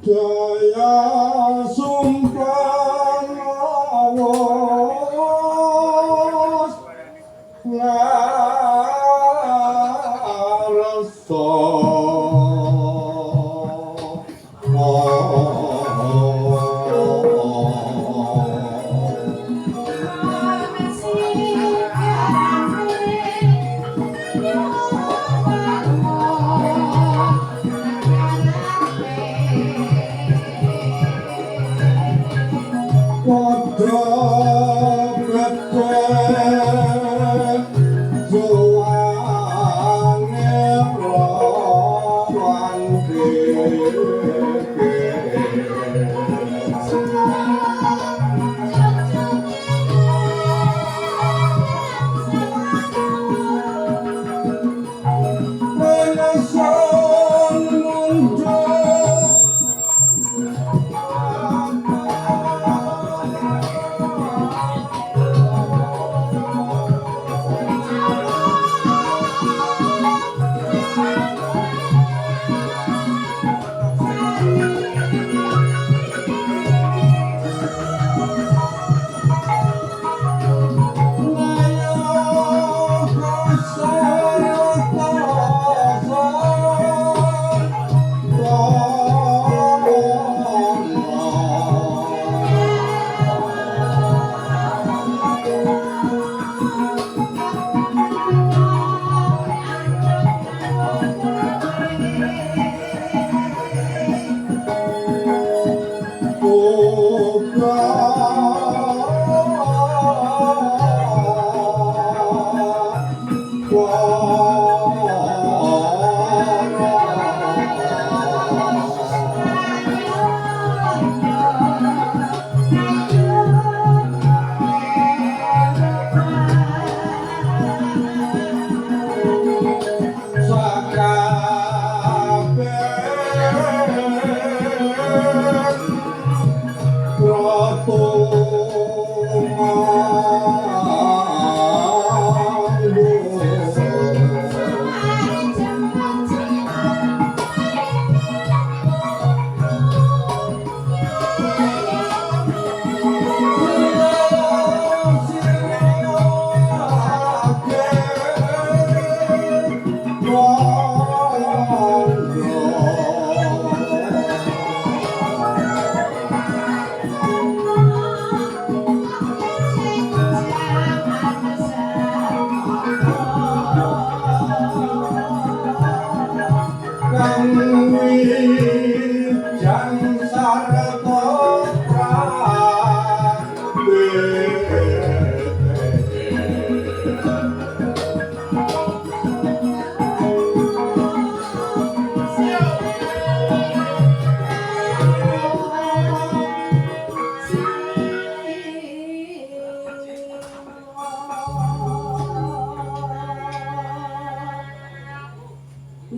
Jaya sumpeng awus ngarsa. Padha gedhe suwane rawan dhewe. Penasan mundhut.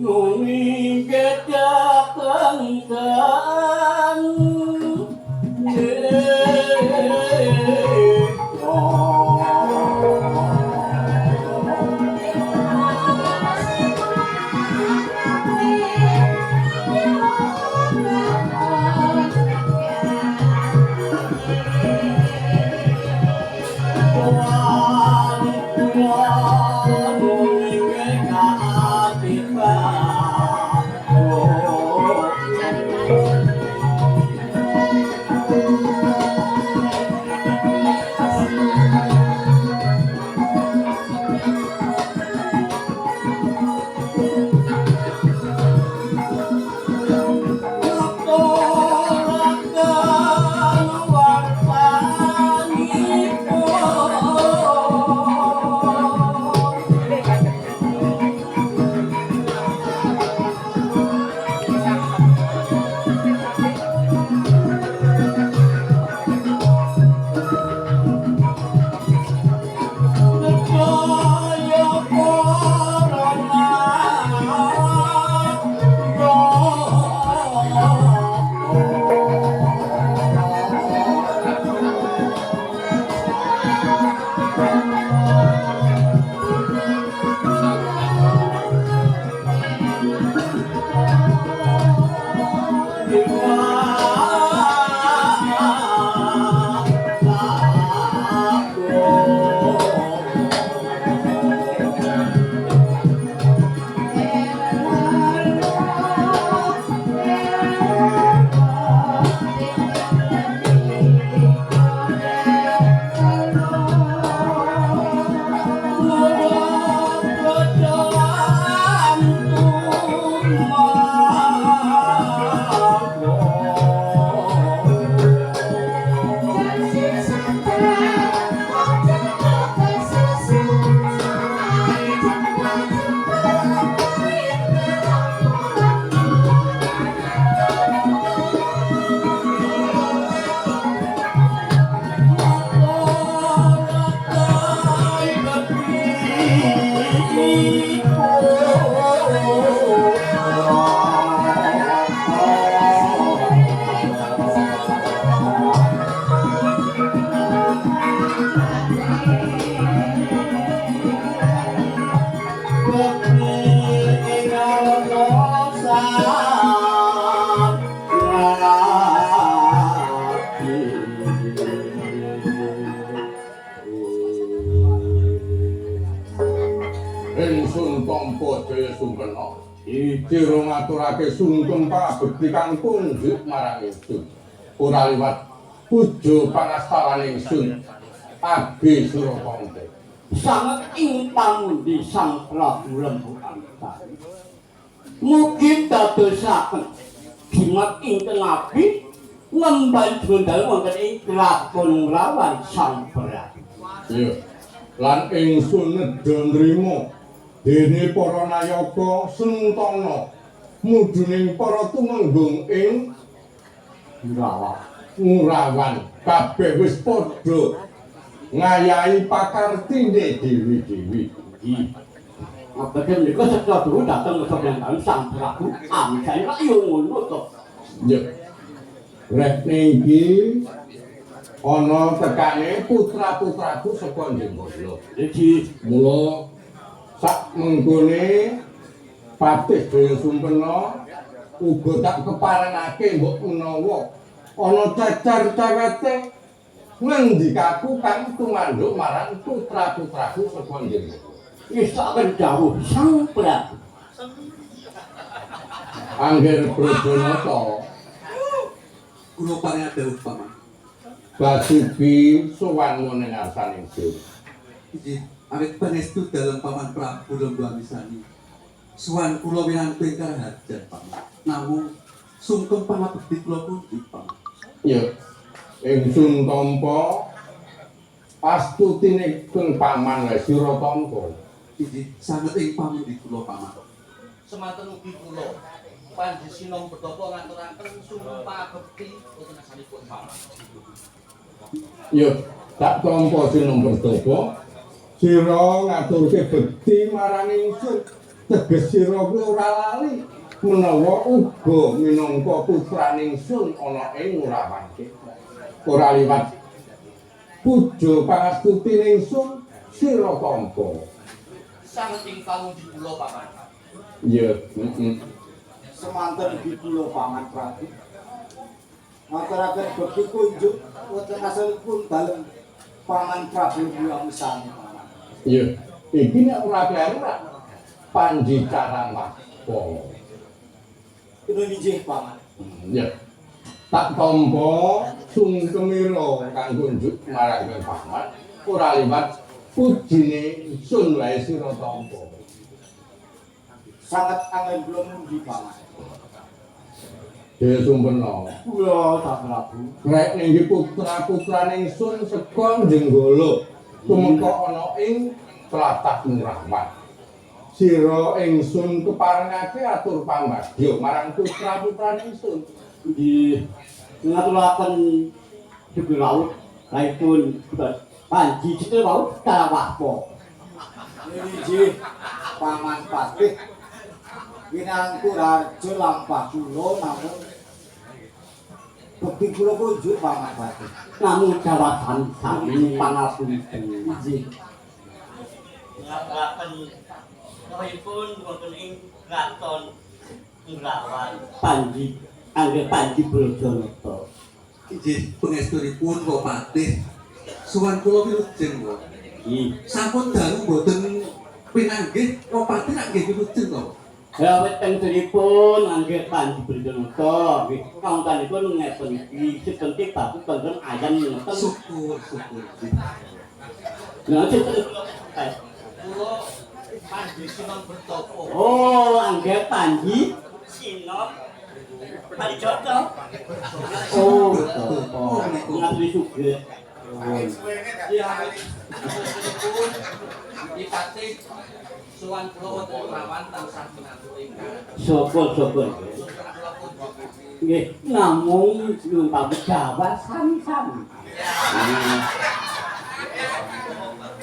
Nuni kedateng. Sira ngaturake sungkem pangabekti kang kunjuk marang ingsun. Ora liwat puja pangastawane ingsun. Age Surakamta. Sanget ing pamundi Sang Prabu Lembu Amisani. Mugi dadosaken jimat ingkang abdi ngemban jundal wonten ing kraton Nglawan Sang Prabu. Iya. Lan ingsun nedha nrima dene para nayaka sentana mudhuning para tumenggung ing Nglawan. Ngurawan kabeh wis padha ngayahi pakartine dewi-dewi. Nggih. Abaden menika setya dhateng sampeyan Sang Prabu Amisani kok yo ngono to. Ya. Rekne iki ana tekane putra-putraku saka Jenggala. Iki Mula sak mengkone Patih Jaya Sumpena uga tak keparengake mbok menawa ana cecer cewete ngendikaku kang tumanduk marang putra-putraku saka Jenggala. Ngestokaken dawuh Sang Prabu. Angger Brajanata Kula paring dawuh, Paman. Basuki sowan ning ngarsan ingsun. Inggih, awit pangestu dalem Paman Prabu Lembu Amisani. Suwan kula winantu ingkang hajat, Paman. Namung sungkem pangabekti kula pundi, Paman? Ya. Ingsun tampa astutine keng paman wae sira tampa. Inggih, sanget ing pamundi kula, Paman. Semanten ugi kula Panji Sinom Betapa ngaturaken sungkem pangabekti wonten asmanipun Paman. Ya, tak tampa Sinom Pertapa. Sira ngaturke bekti marang ingsun. Teges sira kuwi ora lali menawa uga minangka putraning ingsun ana ing Ngurawan. Ora liwat puja pangastutine ingsun sira tampa. Sanget ing pamundi kula, Paman. Ya, heeh. Semanten ugi kula, Paman Prabu. Ngaturaken bekti kunjuk wonten asalipun dalem Paman Prabu Amisani, Paman. Ya, iki nek ora kleru rak Panji Carangwaspa. Kena inggih, Paman. Ya. Tak tampa sungkemira kang kunjuk marang kang paman ora liwat pujine ingsun wae sira tampa. Sanget anggen kula mundi, Paman. Jaya Sumpena. Kula Sang Prabu. Rek ninggi putra-putrane ingsun saka Jenggala tumeka ana ing tlatah Ngurawan. Sira ingsun keparengake atur pambagya marang putra-putrane ingsun. Nggih. Ngaturaken dugi rawuh laipun Panji Citra wau Karawaspa. Inggih, Paman Patih. Winangku raja lampah kula namung bekti kula kunjuk, Paman Patih. Namung jawasan sami pangapunten. Inggih. Ngaturaken rawuhipun wonten ing kraton Ngurawan Panji angger Panji Brajanata. Inggih, pangestunipun Wa Patih. Suwan kula wilujeng, Wa. Nggih. Sampun dalu mboten pinanggih Wa Patih rak nggih wilujeng to. Ya wit tengturipun angger Panji Brajanata nggih kauntanipun ngeten iki sepenting baku tentrem ayam ngeten. Syukur, syukur. Nggih. Nah, sinten? Kula Panji Sinom Bertapa. Oh, angger Panji Sinom Parijoto. Oh, Oh, niku. ngaturi sugih. Iya, pun Ki Patih sowan kula wonten Ngurawan tansah minantu ingkang Syukur-syukur. sungkem kula kunjuk. Nggih, namung nyuwun pamit Jawa sami-sami.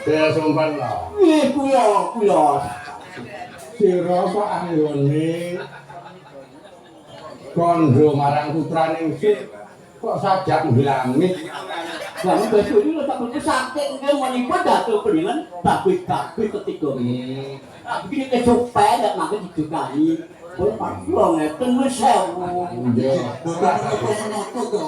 Jaya Sumpena. Nggih, kula kula. Sira kok anggone kandha marang putrane ingsun kok sajak nglamit. Lah besok iki tak kudu sakit nggih menika dados penjenengan bagus-bagus ketiga. Iki nek supaya nek mangke didukani. Kula kula ngeten wis sewu. Iya. Mboten menapa menapa to,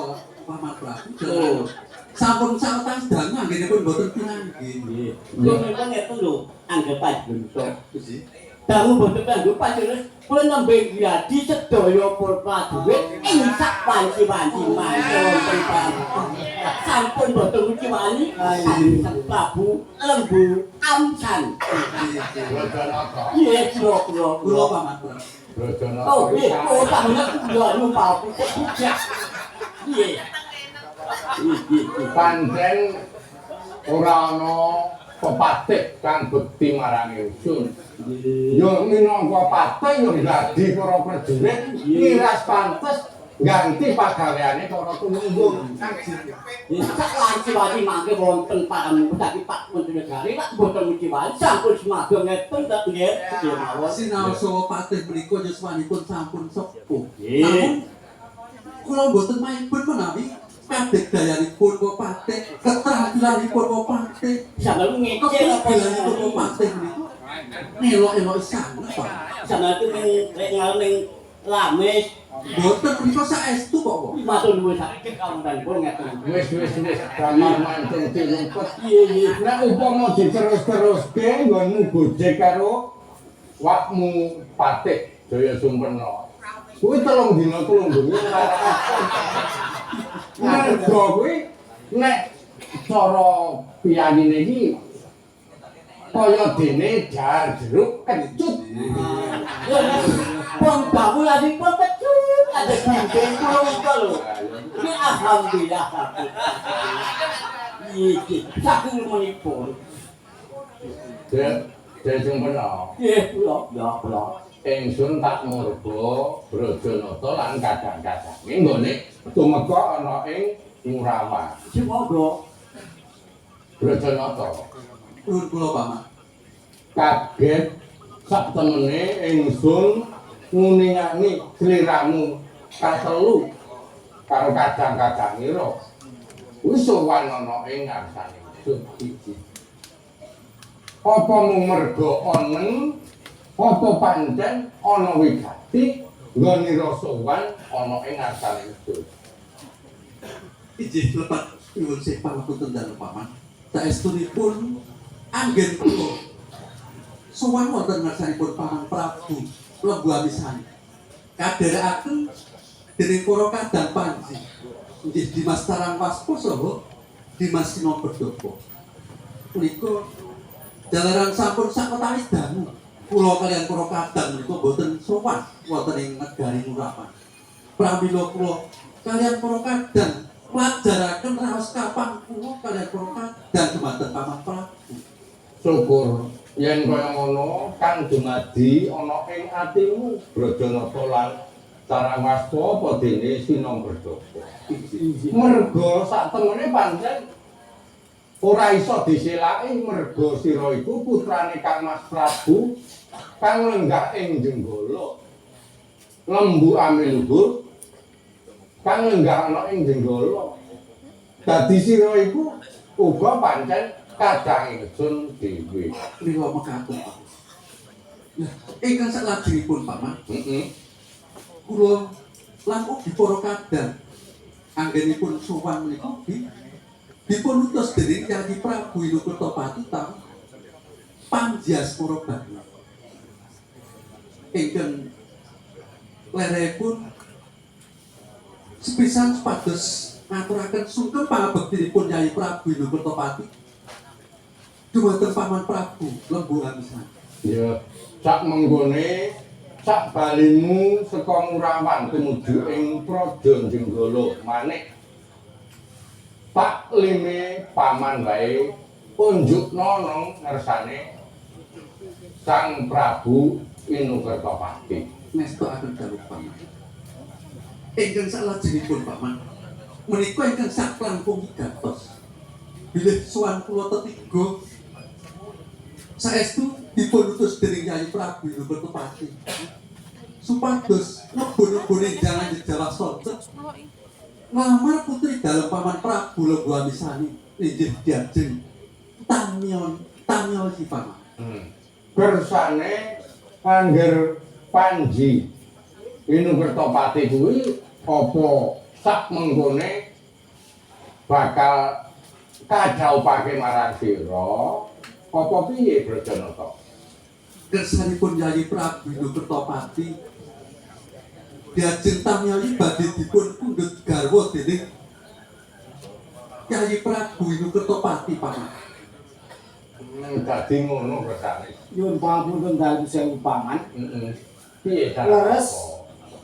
Paman Prabu. Sampun sawetawis dangu anggenipun mboten pinanggih. Nggih. Kula menika ngeten lho, angger panjenengan. Nggih. Dangu boten kanggo panjenengan kula nembe gladi sedaya para prajurit ing sak wanci-wanci mangke wonten Prabu. Sampun boten nguciwani Sang Prabu Lembu Amsan. Brajanata. Nggih, kula kula Kula Paman Prabu. Brajanata. Oh, nggih, oh sampeyan kula lupa bujak. Nggih. Nggih, nggih. Pancen ora ana pepatih kang bekti marang ingsun. Ya minangka patih ya gladi para prajurit miras pantes ganti pagaweane para tumenggung. Sak wanci-wanci mangke wonten parem saking Pak Menteri Negari lak boten nguciwani sampun sumada ngeten ta nggih sedaya mawon. Sinau saha patih menika yuswanipun sampun sepuh. Nggih. Namun kula mboten maibun menawi kadegdayanipun kok patih, keterampilanipun kok patih, Sampeyan ngece apa keterampilanipun kok patih menika nelok-elok sanget, Pak. Sampeyan ku ning rek ning lamis Mboten menika saestu kok, Pak. matur nuwun saking kawontenipun ngeten. Wis wis wis damar mancung tinupet. Iya iya. Nek upama diterus-teruske nggonmu gojek karo wakmu patih Jaya Sumpena. Kuwi telung dina telung bengi ora mergo kuwi nek cara piyayine iki kaya dene jar jeruk kecut. Pun babu lagi pun kecut ada gendeng kula menika lho. Ini alhamdulillah saking. Iya, saking menipun. Jaya Jaya Sumpena. Nggih, kula, ya kula. Ingsun tak murba Brajanata lan kadang-kadange nggone tumeka ana ing Ngurawan. Semoga Brajanata Nuwun kula, Paman. kaget sak temene ingsun nguningani sliramu katelu karo kadang-kadangira. Kuwi sowan ana ing ngarsane ingsun iki. Apa mung merga oneng apa pancen ana wigati nggonira sowan ana ing ngarsane ingsun. Inggih lepat nyuwun sih pangapunten dalu Paman. Saestunipun anggen kula sowan wonten ngarsanipun Paman Prabu Lembu Amisani. Kadherekaken dening para kadang panji. Inggih Dimas Tarangwaspa saha Dimas Sinoperdapa. Punika jalaran sampun sawetawis dangu kula kaliyan para kadang menika boten sowan wonten ing negari Ngurapan. Pramila kula kaliyan para kadang nglajaraken raos kapang kula kaliyan para kadang dumateng Paman Prabu. Syukur yen kaya ngono kang dumadi ana ing atimu Brajanata lan Tarangwaspa apa dene Sinamberdapa. Merga sak temene pancen ora iso diselaki merga sira iku putrane Kang Mas Prabu kang lenggah ing Jenggala. Lembu Amiluhur kang lenggah ana ing Jenggala. Dadi sira iku uga pancen kadang ingsun dhewe. Lila mekaten Pak. Lah ingkang saklajengipun Paman, Heeh. kula lan ugi para kadang anggenipun sowan menika ugi dipun utus dening Kyai Prabu Inukertapati tam Panji Asmara Bayu. Ingkang lerepun sepisan supados ngaturaken sungkem pangabektinipun Kyai Prabu Inukertapati dumateng Paman Prabu Lembu Amisani. Ya, sak menggone sak balimu saka Ngurawan tumuju ing Praja Jenggala manik. Pak lime paman wae unjukna nang ngersane Sang Prabu Inukertapati. Ngestokaken dawuh Paman. Ingkang salajengipun Paman, menika ingkang saklangkung wigatos. Bilih sowan kula tetiga saestu dipun utus dening Kyai Prabu Inukertapati supados ngebon-nebone jangan jejawah soncet nglamar putri dalem Paman Prabu Lembu Amisani inggih diajeng Tamion Tamiosi Paman. Kersane angger Panji Inukertapati kuwi apa sak menggone bakal kadhaupake marang sira apa piye Brajanata? Kersanipun Yayi Prabu Kertopati diajeng tamyali badhe dipun pundhut garwa dening Yayi Prabu Kertopati Paman. Dadi ngono kersane. Nyuwun pangapunten dalem sewu Paman. Heeh. Piye ta? Leres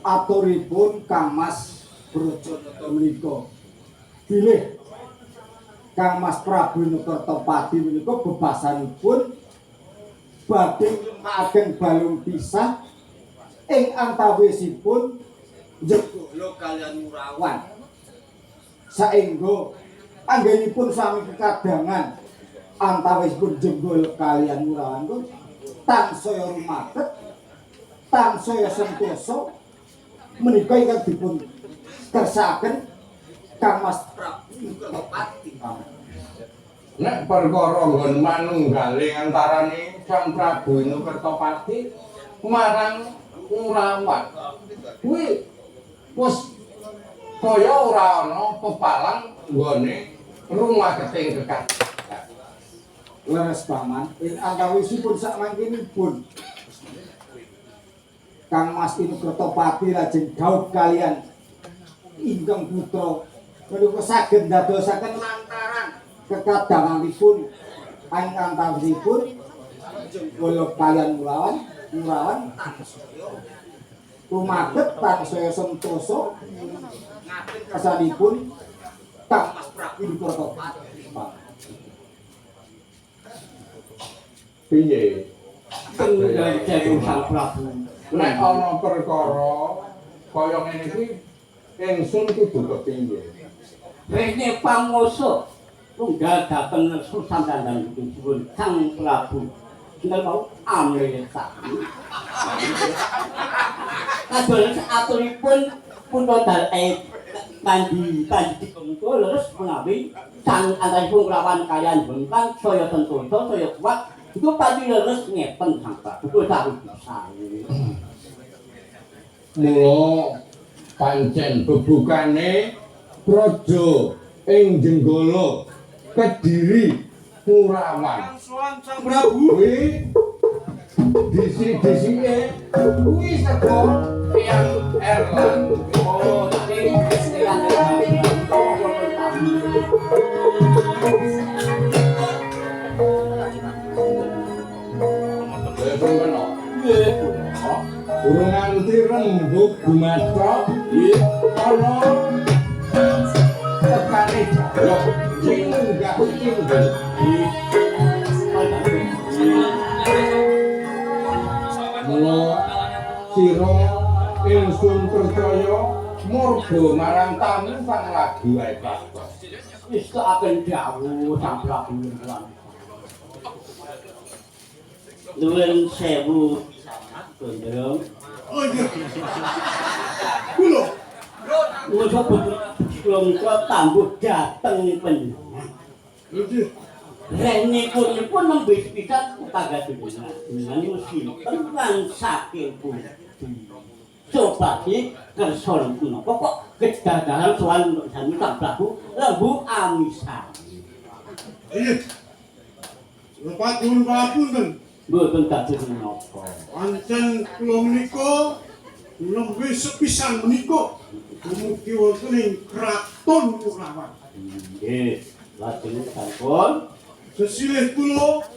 aturipun Kang Mas Brajanata menika. Bilih Kang Mas Prabu Kertopati menika bebasanipun badhe nglumakaken balung pisah ing antawisipun Jenggala kaliyan Ngurawan. Saengga anggenipun sami kekadangan antawisipun Jenggala kaliyan Ngurawan ku tansaya rumaket, tansaya sentosa menika ingkang dipun kersakaken Kang Mas Prabu Kertopati. Nek perkara nggon manunggaling antarane Sang Prabu Kertopati marang Ngurawan kuwi wis kaya ora ana pepalang nggone rumaketing kekadangan. Leres Paman, ing antawisipun sakmangkinipun Kang Mas Kertopati lajeng dhaup kaliyan ingkang putra menika saged ndadosaken lantaran kekadanganipun ing antawisipun Jenggala kaliyan Ngurawan, Ngurawan tansaya rumaket, tansaya sentosa ngaten kersanipun Kang Mas Prabu Kertopati. Piye? Tenggal sewu Sang Prabu. Nek ana perkara kaya ngene iki ingsun kudu kepiye? Rene pangoso tunggal dhateng susandandan dipun Sang Prabu. Sinten mau amresa. Kados aturipun punta dalem Pandi Pandi dikengko leres menawi sang antaripun Ngurawan kaliyan Bentang saya sentosa saya kuat itu pasti leres ngeten Sang Prabu kula bisa. Mula pancen bebukane praja ing Jenggala Kediri Ngurawan Sang Prabu kuwi disi-disike kuwi saka Eyang Erlang. Oh, Urung nganti rembug gumathok ana tekane jaluk sing munggah tinggal. Mula sira ingsun percaya murba marang tamu kang lagi wae prapta. Wis akan dawuh Sang Prabu lan. Nuwun sewu Gondrong. Oh iya. Kula Nuwun sewu kula menika tangguh dhateng panjenengan. Nggih. Renipun pun nembe sepisan tetangga jenengan. Jenengan niku sinten lan saking pundi? Coba di kersa punapa kok kedadahan sowan sami Sang Prabu Lembu Amisari. Nggih. Lepat nyuwun pangapunten. Mboten dados menapa. Pancen kula menika nembe sepisan menika dumugi wonten ing Kraton Ngurawan. Nggih, lajeng sampun Sesilih kula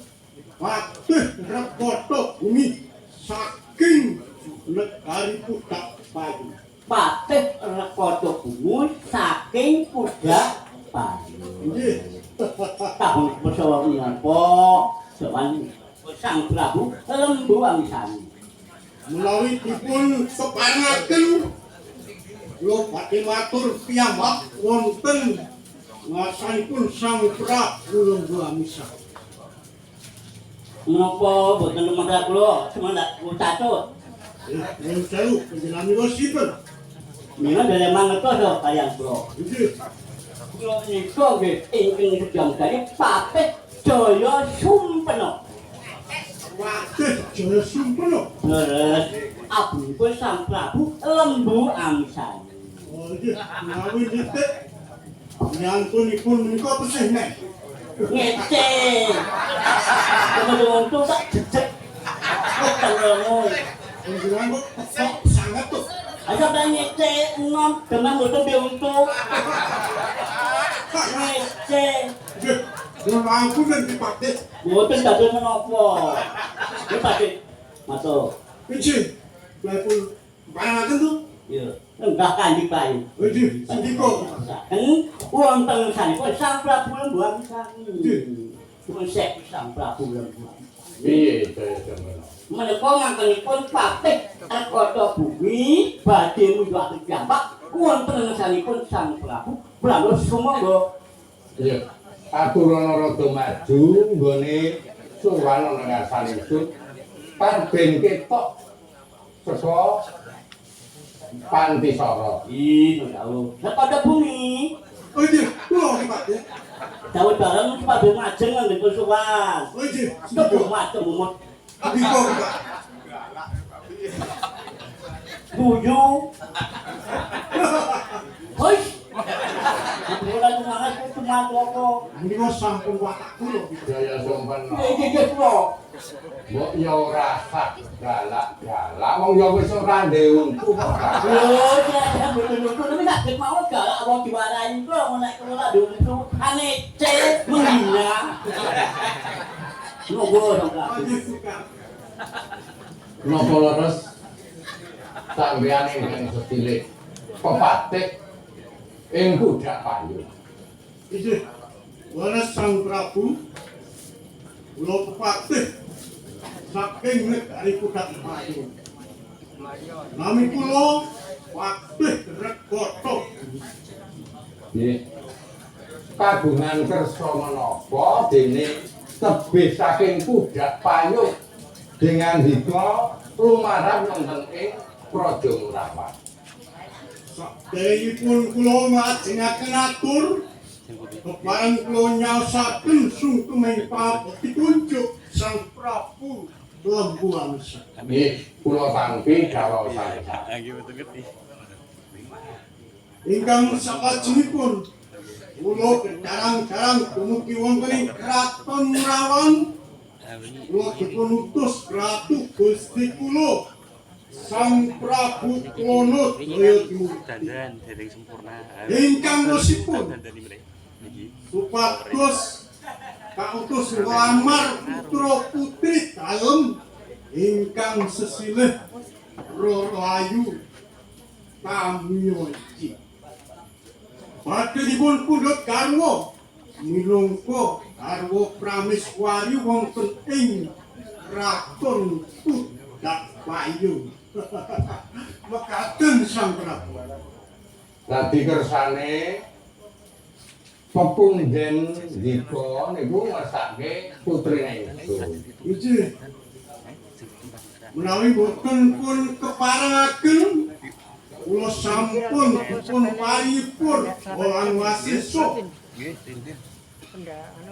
patih Rekata Bumi saking negari Pudak Payu. Patih Rekata Bumi saking Pudak Payu. Nggih. Tahun pesawat menapa sowan Sang Prabu Lembu Amisari. Menawi dipun keparengaken kula badhe matur piyambak wonten ngarsanipun Sang Prabu Lembu Amisari. Menapa boten lumantar kula semendak kula. Nyuwun sewu panjenengan sinten? Menika dereng mangertos to kaliyan kula. Nggih. Kula nika nggih ingkang sejamgane Patih Jaya Sumpena. Patih Jaya Sumpena. Leres abunipun Sang Prabu Lembu Amisari. Oh nggih, menawi nitik nyantunipun menika pesih neh. Ngece. Kemudian tak jejeg. Tengono. Panjenengan kok kok sanget to. Aja ngece enom demen mboten diuntu. Ngece. Nggih, kula ngapunten Ki Patih. Mboten dados menapa. Nggih Patih. Matur. Inggih, kula pun parangaken to. Iya. Enggah kanthi bayi. Inggih, sendika. Saken wonten ngersanipun Sang Prabu Lembu Amisani. Nggih. Dipun sek Sang Prabu Lembu Amisani. Piye Jaya Sempena? Menika ngangkenipun patih Rekata Bumi badhe muyuhaken piyambak wonten ngersanipun Sang Prabu Brahma sumangga. Iya. Aturana rada maju nggone sowan ana ngarsane ingsun. Parben ketok saka Panti Sara. Ih, dawuh. Rekata Bumi Oh inggih, kula Ki Patih. dawuh bareng padhe majeng nganggenipun sowan. Oh inggih, Tebu sendika. macem umut Sendika Ki Patih. guyu. Hoi. Kula semangat cuma apa? Menika sampun watak kula Ki Patih. Jaya Sempena. Iki iki kula. Mbok ya ora sah galak-galak wong ya wis ora ndek untu kok. Lho, nek mboten untu tapi nek mawon galak wong diwarahi kok nek kula untu anece menghina. Monggo dong Kak. Inggih, Ki Patih. Napa leres sampeyan ingkang sedilik pepatih ing Budak Payu. Inggih. Leres Sang Prabu kula pepatih saking negari Kudak Payu. Nami kula Patih Regata. Nggih. Kagungan kersa menapa dene tebih saking Kudak Payu dengan hika lumarab wonten ing Praja Ngurawan. Saderengipun kula nglajengaken atur kepareng kula nyaosaken sungkeming pabekti kunjuk Sang Prabu Lembu Amsa. Nggih, kula tampi gawasan. Ingkang salajengipun kula kecarang-carang dumugi wonten ing Kraton Ngurawan. Kula dipun utus Ratu Gusti kula Sang Prabu Klono Jayadimurti. Ingkang wosipun supados kautus nglamar putra putri dalem ingkang sesilih Roro Ayu Tamiyoji. Badhe dipun pundhut garwa minangka garwa prameswari wonten ing Kraton Kudak Payu. Mekaten Sang Prabu. Dadi kersane pepundhen Dika niku ngersake putrine ingsun. Inggih. Menawi boten pun keparengaken kula sampun dipun paripur lan wasisa.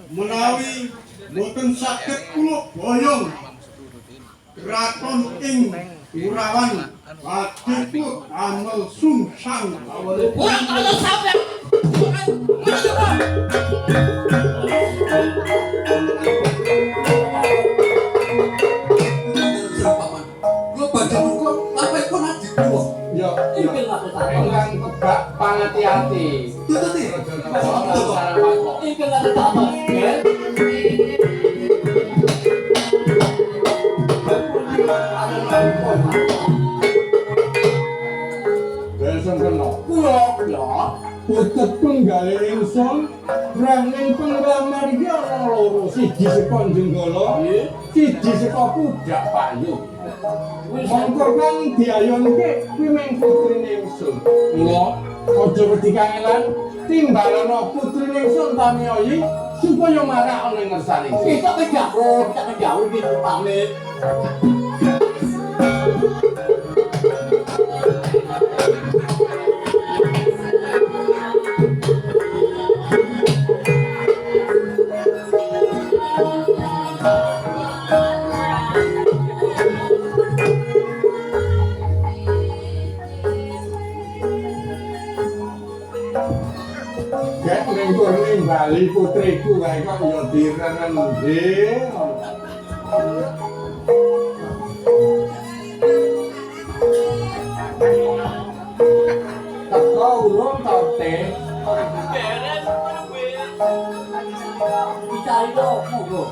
Menawi boten saged kula boyong kraton ing Kurawan badhe kula damel sungsang kawula. Ora kaya sampeyan. Paman. Kula badhe mengko lapahipun adi kula. Ya, ya. Iki maksud Ingkang kebak pangati-ati. Tututi. Iki maksud apa? Jaya Sempena. Kula kula Putut tunggale ingsun ranging penglamar iki ana loro, siji saka Jenggala, siji saka Kudak Payu. Mongko kang diayonke kuwi mung putrine ingsun. Mula aja wedi kangelan timbalana putrine ingsun Tamiyayi supaya marak ana ing ngersane ingsun. Kita kejauh, kita kejauh gitu pamit. Gek mengkur nimbali putriku wae kok ya direnembe. Teko urung to, Teh? Dicari to monggo.